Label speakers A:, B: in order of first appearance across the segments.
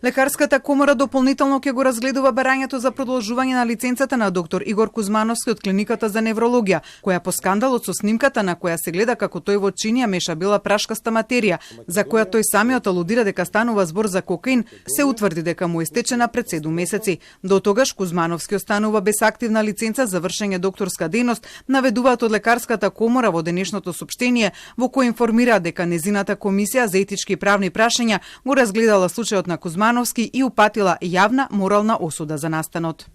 A: Лекарската комора дополнително ќе го разгледува барањето за продолжување на лиценцата на доктор Игор Кузмановски од клиниката за неврологија, која по скандалот со снимката на која се гледа како тој во чинија меша бела прашкаста материја, за која тој самиот алудира дека станува збор за кокаин, се утврди дека му е стечена пред 7 месеци. До тогаш Кузмановски останува без активна лиценца за вршење докторска дејност, наведуваат од Лекарската комора во денешното сопштение, во кој информираат дека незината комисија за етички и правни прашања го разгледала случајот на Кузмановски и упатила јавна морална осуда за настанот.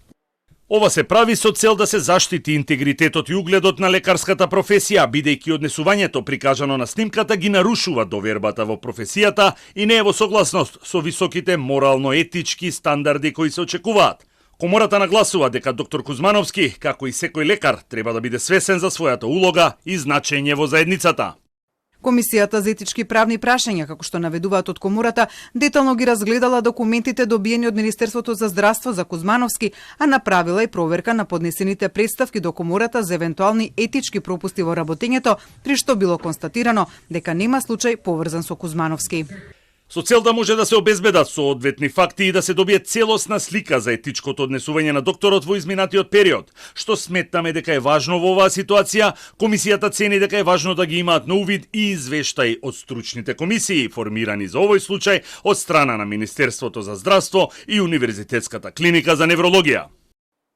B: Ова се прави со цел да се заштити интегритетот и угледот на лекарската професија, бидејќи однесувањето прикажано на снимката ги нарушува довербата во професијата и не е во согласност со високите морално-етички стандарди кои се очекуваат. Комората нагласува дека доктор Кузмановски, како и секој лекар, треба да биде свесен за својата улога и значење во заедницата.
A: Комисијата за етички и правни прашања, како што наведуваат од комората, детално ги разгледала документите добиени од Министерството за здравство за Кузмановски, а направила и проверка на поднесените представки до комората за евентуални етички пропусти во работењето, при што било констатирано дека нема случај поврзан со Кузмановски.
B: Со цел да може да се обезбедат соодветни факти и да се добие целосна слика за етичкото однесување на докторот во изминатиот период, што сметаме дека е важно во оваа ситуација, комисијата цени дека е важно да ги имаат на увид и извештај од стручните комисии, формирани за овој случај од страна на Министерството за здравство и Универзитетската клиника за неврологија.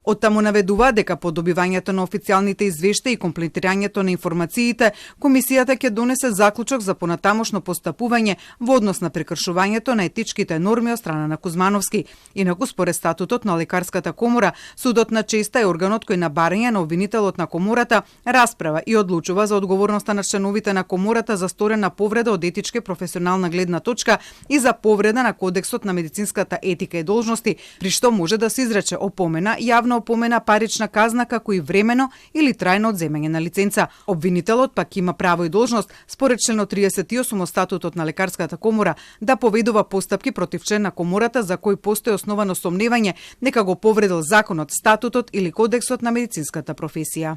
A: Оттаму наведува дека по добивањето на официјалните извештаи и комплетирањето на информациите, комисијата ќе донесе заклучок за понатамошно постапување во однос на прекршувањето на етичките норми од страна на Кузмановски. Инаку според статутот на Лекарската комора, судот на честа е органот кој на барање на обвинителот на комората расправа и одлучува за одговорноста на членовите на комората за сторена повреда од етичка и професионална гледна точка и за повреда на кодексот на медицинската етика и должности, при што може да се изрече опомена, јавна опомена, парична казна, како и времено или трајно одземање на лиценца. Обвинителот пак има право и должност, според членот 38 од статутот на Лекарската комора, да поведува постапки против член на комората за кој постои основано сомневање дека го повредил законот, статутот или кодексот на медицинската професија.